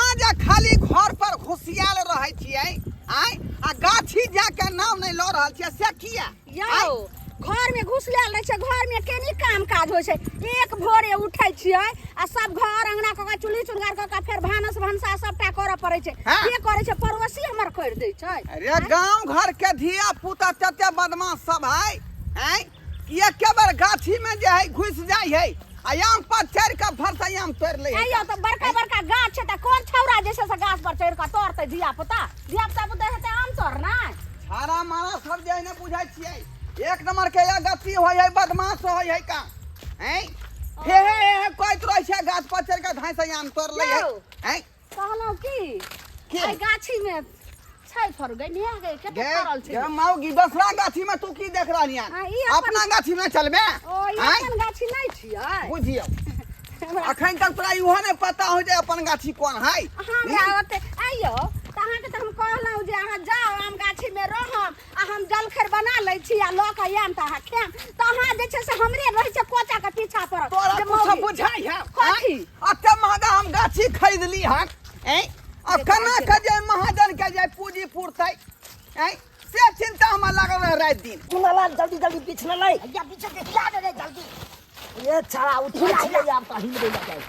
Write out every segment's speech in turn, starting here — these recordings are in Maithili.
अहाँ जे खाली घर पर घुसियाल रहै छियै आँय, आ गाछी जाके नाम नहि लऽ रहल छियै से किया? यौ, घर में घुसलायल रहै छै, घर में केनी काम काज होइ छै? एक भोरे उठै छियै आ सब घर अंगना कऽ कऽ, चूल्ही चुनगार कऽ कऽ, फेर भानस भनसा सबटा करऽ पड़ै छै। हाँ। के करै छै? पड़ोसी हमर करि दै छै। अरे, गांव घर के धिया पुता तते बदमाश सब है, हैं, कि एके बेर गाछी में जे है घुस जाइ है आ आम पर चढ़ के भरसा आम तोड़ ले है। आइयो तऽ बड़का बड़का गाछ छै, तऽ कोन छौड़ा जे छै से गाछ पर चढ़ि कऽ तोड़तै? धिया पुता, धिया पुता बुते हेतै आम तोड़नाइ? छाड़ा मारा सब जे है ने बुझै छियै, एक नंबर के या गति होइ है, बदमाश होइ है का हैं, हे हे हे हे कहैत रहै छै, गाछ पर चढ़ के धाँइ से आम तोड़ ले है। यौ। हैं। कहलहुँ की? की? एहि गाछी में छै फर गई नहीं गई, कते गे फरल छै? गे मौगी, दोसरा गाछी में तू की देख रहली हन? हाँ, ई अपन- अपना गाछी में चलबे? ओ, ई आँय? अपन गाछी नहीं छियै? बुझियौ, अखन तक तोरा इहो नहि पता हो जे अपन गाछी कोन है। हमरा ओते आइयो तऽ अहाँके तऽ हम कहलहुँ जे अहाँ जाउ, आम गाछी में रहम आ हम जलखै बना लै छी आ लऽ कऽ आयब तऽ अहाँ खायब, तऽ अहाँ जे छै से हमरे रहै छै कोचा के पीछा पड़ल तोरा जे कुछ मौगी। बुझाइ है? कथी? अते महंगा हम गाछी खरीदली हन, ऐं, आ केना के जे महाजन के जे पूंजी पुरतै, ऐं, से चिंता हमरा लागल रहे राति दिन। कुनालाल, जल्दी जल्दी पीछे न लै। या पीछे देखिया दे रे जल्दी। ए छड़ा उठी छियै, आब तऽ हिल गेल जाय।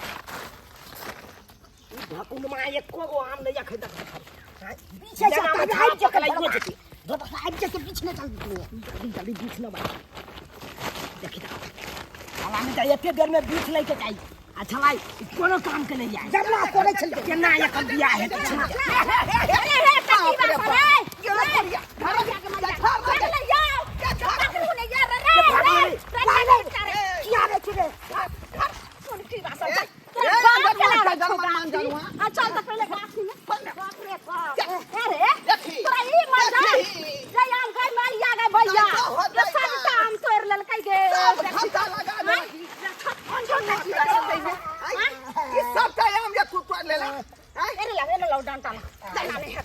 ई ढकुनमा एको गो आम नहि अखन तक देखल। पीछे से जेना आबि झाप जेतै, पकड़ाइयो जेतै। आबि जेतै, पीछे न जल्दी तू। जल्दी जल्दी बीछ न भाई। देखी तऽ साला नहि तऽ एते देर में बीछ लैके चाही आ छलाई कोनो काम के नहीं आय। जब ना करै छलै केना एकर बियाह हेतै छला? अरे हे ककी बाप रे, किया रे छिरे? चल तऽ पहिले गाछी में। बाप रे बाप, अरे तोरा ई मजा जे आम गई मालिया गई भैया के सबटा आम तोड़ लेलकै गे। सब घंटा लगा देलक। ई सबटा आम जे तू तोड़ लेला। अरे ला, अरे ला, डंटा ला, चला नहीं है।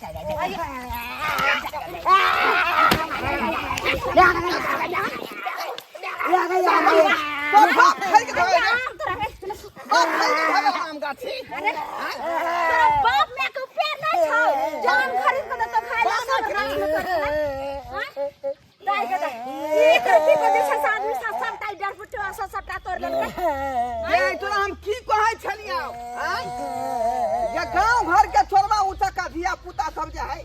तोर बाप खरीद के धरे रे। आम तोरा रे, बाप खरीद के धरे आम गाछी। अरे तोरा बाप माय के उपे नहीं छौ जान खरीद के देतो खाय ला, सब गाछ में तोड़ ले। हाँ? दाइ के दाइ, एक रत्ती को जे छै से आदमी सब सबटा ई डरपुटवा सब सबटा तोड़ लेलकै। ये तोरा हम की कहै छलियौ, आँय? जे गाँव घर के छोड़बा ऊँचा का धिया पुता सब जे है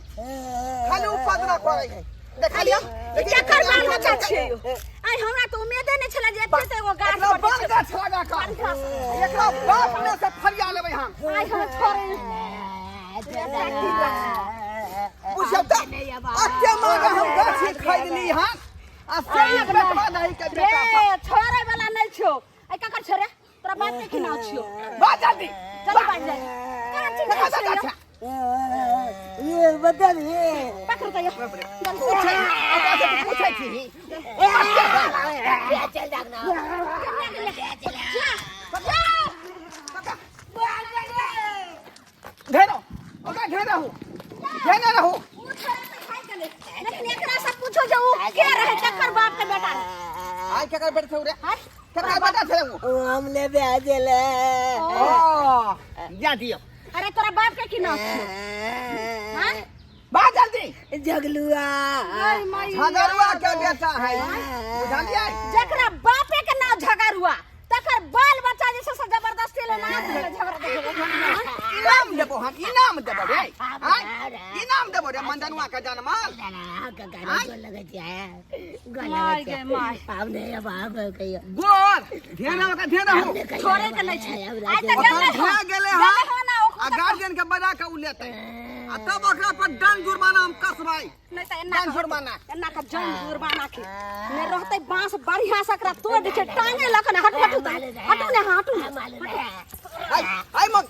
खाली उपद्रव करै है, देखलियौ? ई केकर बाल बच्चा छियै यौ? आइ हमरा तऽ उम्मीदे नहि छलै जे एते एगो गाछ एकरा पर जे बड़ छै- गाछ लगा कऽ एकरा बाप ने से फरिया लेबै हम। आइ हम छोड़े। बुझियौ तऽ, अते महंगा हम गाछी खरीदली हन आ से ई बेटवा नहीं के बेटा सब। रे, छोड़े वाला नहि छौ। आइ ककर छोड़े? तोरा बाप के खिनाव छियौ? बा जल्दी। चल बाज जा, कहाँ चिन्है कहाँ छियै यौ? गाछा? ये बदल ये। पकड़ू तऽ यौ। पूछै, ओकरा से तू पूछै छी? चल जागना। जा, जा। घेरो ओकरा, घेरे रहू, घेने रहू। उ छोड़ा तऽ खाइ गेलै, लेकिन एकरा से पूछो जे उ के रहै, ककर बाप के बेटा रहै? आइ केकर बेटा छौ रे? केकर बेटा छौ उ? हम ले भेजले। ओ, जा दियौ। अरे, तोरा बाप के की नाम छियौ? हाँ? बा जल्दी। जगलुआ। गई मैया। झगरुआ के बेटा है, बुझलियै? जकरा बापे के नाम झगरुआ, तकर बाल बच्चा जे छै से जबरदस्ती ले नाच ले झगड़ा देखो। इनाम देबो हम, इनाम देबो रे, आँय? इनाम देबो रे मंदनुआ के जनमल। माय गे my. गोर ध्यान ओकरा, ध्यान रहू। छोड़े के नहि छै आइ तऽ। ओकर गेलै भए गेलै हन, हन। गेलै हन आ आ गार्जियन के बजा के उ लेतै आ तब ओकरा पर दंड जुर्माना हम कसबै। नहि तऽ एना दंड जुर्माना। एना के जन जुर्माना के नहि रहतै। बांस बढ़िया से एकरा तोड़ दै छै, टांगे लऽ के ने। हटू, हटू तऽ, हटू ने, हटू ने। आइ आइ मग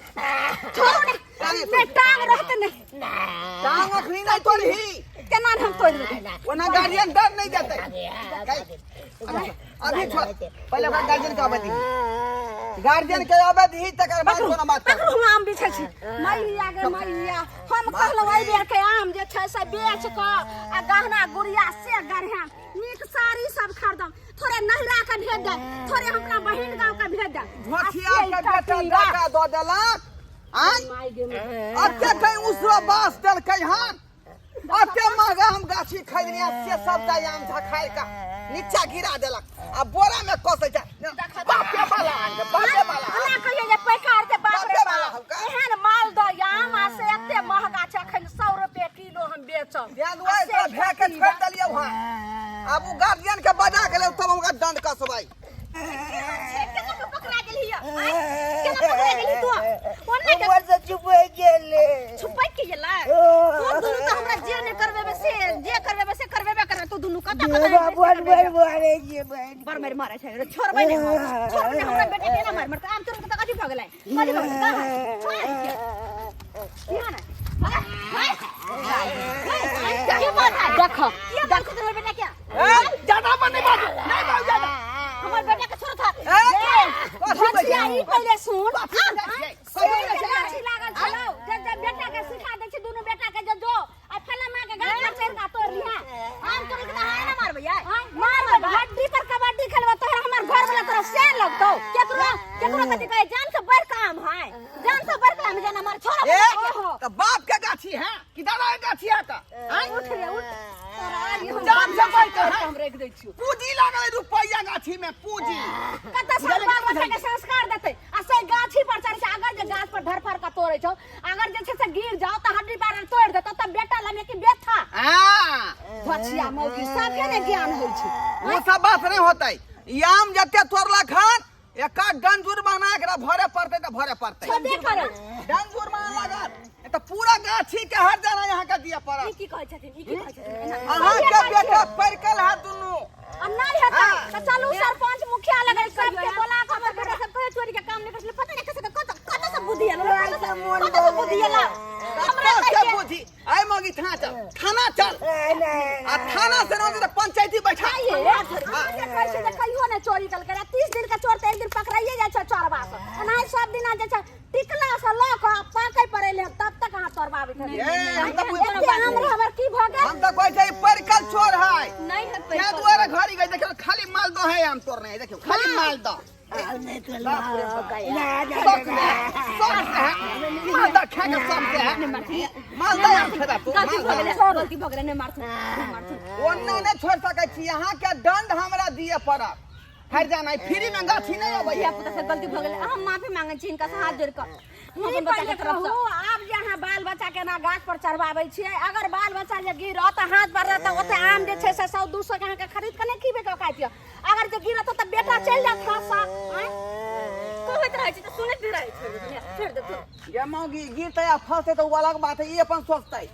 छोड़ू ने। टांगे। नहि टांग रहतै ने। टांग अखनी नहि तोड़ही। केना ने हम तोड़ि देबै? ओना गार्जियन दंड नहि देतै। अभी छोड़, पहिले ओकरा गार्जियन के आबै दही, गार्जियन के आबै दही, तकर बाद कोनो बात पकड़ू, हम आम बिछै छी। मैया गे मैया, हम कहलहुँ एहि बेर के आम जे छै से बेच कऽ आ गहना गुड़िया से गढ़ायब, नीक साड़ी सब खरीदब, थोड़े नहिरा के भेज देब, थोड़े हमरा बहिन गाँव के भेज देब। झोथिया के बेटा डाका दऽ देलक। आय माय गे माय। अते कहीं उसरो बास देलकै हन अते महगा हम गाछी खरीदने आ से सबटा आम झखारि कऽ नीचा गिरा देलक आ बोरा में कसै छै बापे वाला आम छै, बापे वाला आम। हमरा कहियो जे पैकार जे बाप रे बापे वाला बाप हौका। एहन मालदह आम आ से एते महगा छै अखन 100 रुपए किलो हम बेचब ध्यान दुआरे तोरा भए के छोड़ि देलियौ हँ आब ओ गार्जियन के बजा के ले तब हम ओकरा दंड कसबै केना के पकड़ा गेलही आँय? केना पकड़ा गेलही तू ओन्ने के उमर से चुप हो गेले छुपैक के गेलै तू दुनू तऽ हमरा जे नहि करबेबे से जे करबेबे से करबेबे करबे तू दुनू कतऽ कतऽ बाबा बड़ बड़ मारे जे बहन बड़ मारि मारै छै छोड़बै नहि हम छोड़बै नहि हमरा बेटा केना मारि मारतै आम तोड़ के तऽ कथी भऽ गेलै कथी भऽ गेलै कहाँ छोड़ किया ने के बात है देखो देखो तोहर बेटा क्या ए, ज्यादा पर नहीं बाजू नहीं बाजू ज्यादा हमर बेटा के छोड़ था ए, कथी भचिया ई पहिले सुन कथी बजै छियै? से कथी बजै के छियै? गाछी लागल छलौ जे जे बेटा के सिखा दै छै दुनू बेटा के जे जो आ फला मां के गाछ पर चढ़ के तोड़ लिहा आम तोड़ के हाय ना मारबै यार मारबै हड्डी पर कबड्डी खेलबै तोहर हमर घर वाला तरफ से लगतौ केकरो केकरो कथि कहे जान से बढ़ काम है जान से बढ़ काम जान हमर छोड़ ए, तऽ बाप के गाछी है कि दादा के गाछी है का आँय? उठ रे उठ तोरा आज हम जान से बढ़ के है हम रख दै छियौ पूंजी लागल है रुपैया गाछी में पूंजी कतऽ से बाल बच्चा के संस्कार देतै आ से गाछी पर चढ़ छै अगर जे गाछ पर धरफड़ के तोड़ै छौ अगर जे छै से गिर जाओ तऽ हड्डी पार तोड़ देतौ तब बेटा लमे कि बेथा हाँ बचिया मौगी सबके ने ज्ञान होइ छै वो सब बात नहीं होतै ई आम जते तोड़लक हन एकर दंड जुर्माना एकरा भरे पड़तै तऽ भरे पड़तै छबे करै दंड जुर्माना लागत ए तऽ पूरा गाछी के हर जाना यहाँ के दिअ ई पड़त की कहै छथिन ई की कहै छथिन एना अहाँ के बेटा परिकल है दुनू आ नहि हेतै हाँ। तऽ चलू सरपंच मुखिया लग सबके बोला के हमर बेटा सब कहे चोरी के काम नहि करै छलै पता नहि कतऽ कतऽ कतऽ से बुद्धि एल कतऽ से बुद्धि एल हमरा कतऽ से कहिके बुद्धि आइ मौगी थाना चल थाना चल आ थाना से ना तऽ पंचायती बैठा जे कहै छै जे कहियो नहि चोरी केलकै रऽ 30 दिन के चोर तऽ एक दिन पकड़ाइए जाइ छै चोरबा से एनाही सब दिना जे छै टिकला से लऽ कऽ आ पाकै पर एलै हन, तब तक अहाँ तोड़बाबैत हेबै ए, हम तऽ बुझ- एते आम रहे हमर की भऽ गेल हम तऽ कहै छै ई परिकल चोर है नहि है क्या दुआरे घड़ी गई देखियो खाली मालदह है आम तोड़ने है देखियो खाली मालदह शौक से है, शौक से है मालदह खा के शौक से है मालदह आम खेबा तू गलती भऽ मालदह गेलै गलती भऽ गेलै नहि मारथुन नहि मारथुन ओन्ने नहि छोड़ि सकै छी अहाँके दंड हमरा दिअ पड़त हर जाना फ्री में गाछी नहीं अबै धिया पुता से गलती भऽ गेलै हम माफी मांगै छी हिनका से हाथ जोड़ि कऽ हम अपन बच्चा के तरफ से आब जे अहाँ बाल बच्चा के ना गाछ पर चढ़बाबै छियै अगर बाल बच्चा जे गिरत तऽ हाथ पर रहत तऽ ओते आम जे छै से 100 200 के अहाँके खरीद कऽ नहि खीबै के औकात यऽ अगर जे गिरत तऽ बेटा चलि जायत हाथ सँ आँय कहैत रहै छी तऽ सुनैत नहि रहै छै छोड़ि देथुन गे मौगी गिरतै आ फंसतै तऽ ओ अलग बात है ई अपन सोचतै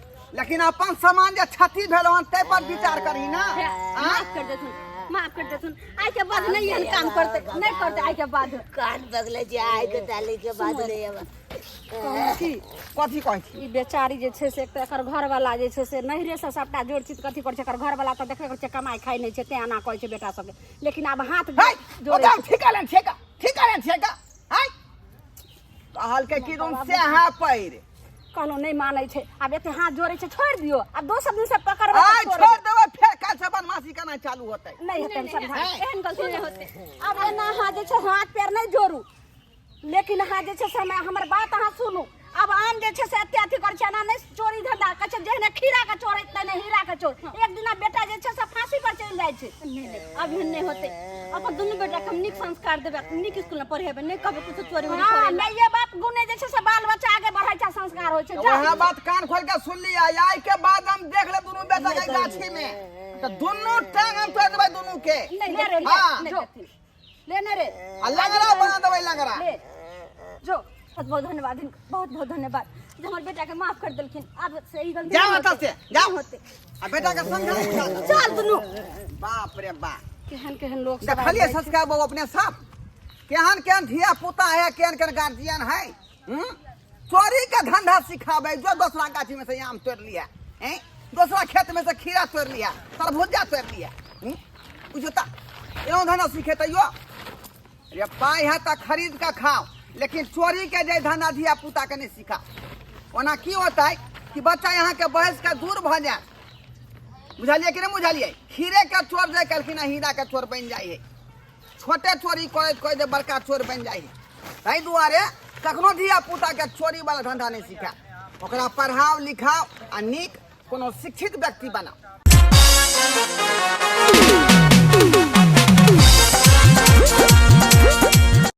लेकिन अपन सामान जे क्षति भेल हन ताहि पर विचार करही ना आँय? माफ कर देथुन माफ कर देथुन आइ के बाद नहीं एहन काम करते नहीं करते आइ के बाद कान बगले जे आइ के डाले के बाद नहीं अब कहू की कथी कहै छी ई बेचारी जे छै से एक तऽ एकर घरवाला जे छै से नैहरेसँ सबटा जोड़ चित कथी करै छै एकर घरवाला तऽ देखबे करै छै कमाइ खाइ नहि छै तें एना कहै छै बेटा सबके लेकिन आब हाथ है जोड़ै ओकरा ठिका लेन ठेका ठिका लेन ठेका है कहलकै कि तुम से है पैर कहलहुँ नहि मानै छै आब एते हाथ जोड़ै छै छोड़ि दियौ आब दोसर दिन से पकड़बै तऽ आइ छोड़बै। छोड़ देबै फेर काल से बदमाशी करना चालू होतै नहि हेतै हम समझा हैं? एहन गलती नहि होतै आब एना अहाँ जे छै हाथ पैर नहि जोड़ू लेकिन अहाँ जे छै से हमर बात अहाँ सुनू आब आम जे छै से एते अथी करै छै एना नहि चोरी धंधा कहै छै जेहने खीरा के चोर तेहने हीरा के चोर एक दिना बेटा जे छै से फांसी पर चलि जाइ छै नहि नहि अब एहन नहि होतै अपन दुनू बेटाके हम नीक संस्कार देबै नीक स्कूलमे पढ़ेबै नहि कहबै कुछो चोरी वोरी हँ करै लए। माइए बाप गुने जे छै से बाल बच्चा आगे बढ़ै छै संस्कार होइ छै जाउ। वएह बात कान खोल के सुन लिया आइ के बाद हम देख ले दुनू बेटा के गाछी में तऽ दुनू टांग हम तोड़ देबै दुनू के ले रे ले, हाँ। जो ले ने रे आ लंगड़ा बना देबै लंगड़ा ले जो बहुत बहुत धन्यवाद हिनकर बहुत बहुत धन्यवाद जे हमर बेटाके माफ कर देलखिन आब से ई गलती जाओ नहि एतऽ होतै। से जाओ नहि होतै आ बेटा के समझा बुझा दे। चल दुनू बाप रे बाप केहन केहन लोग सब आबि देखलिए जाइ छै। संस्कार बाबू अपने साफ केहन केहन धिया पुता है केहन केहन गार्जियन है हम्म? चोरी के धंधा सिखाबे जो दोसरा गाछी में से आम तोड़ लिया हैं दोसरा खेत में से खीरा तोड़ लिया तरबूजा तोड़ लिया हम्म? बुझो ता एहन धंधा सीखे तैयो रे पाई है तो खरीद के खाओ लेकिन चोरी के जे धंधा धिया पुता के नहीं सिखा ओना की होता है कि बच्चा यहाँ के बहस के दूर भ जाए बुझलिए कि नहीं बुझलिए खीरे के चोर जे कहलखिन हँ, हीरा के चोर बनि जाइ है छोटे चोरी करैत करैत बड़का चोर बनि जाइ है ताहि दुआरे कखनो धिया पुता के चोरी वाला धंधा नहीं सिखायब। ओकरा पढ़ाओ लिखाओ आ नीक कोनो शिक्षित व्यक्ति बनाओ।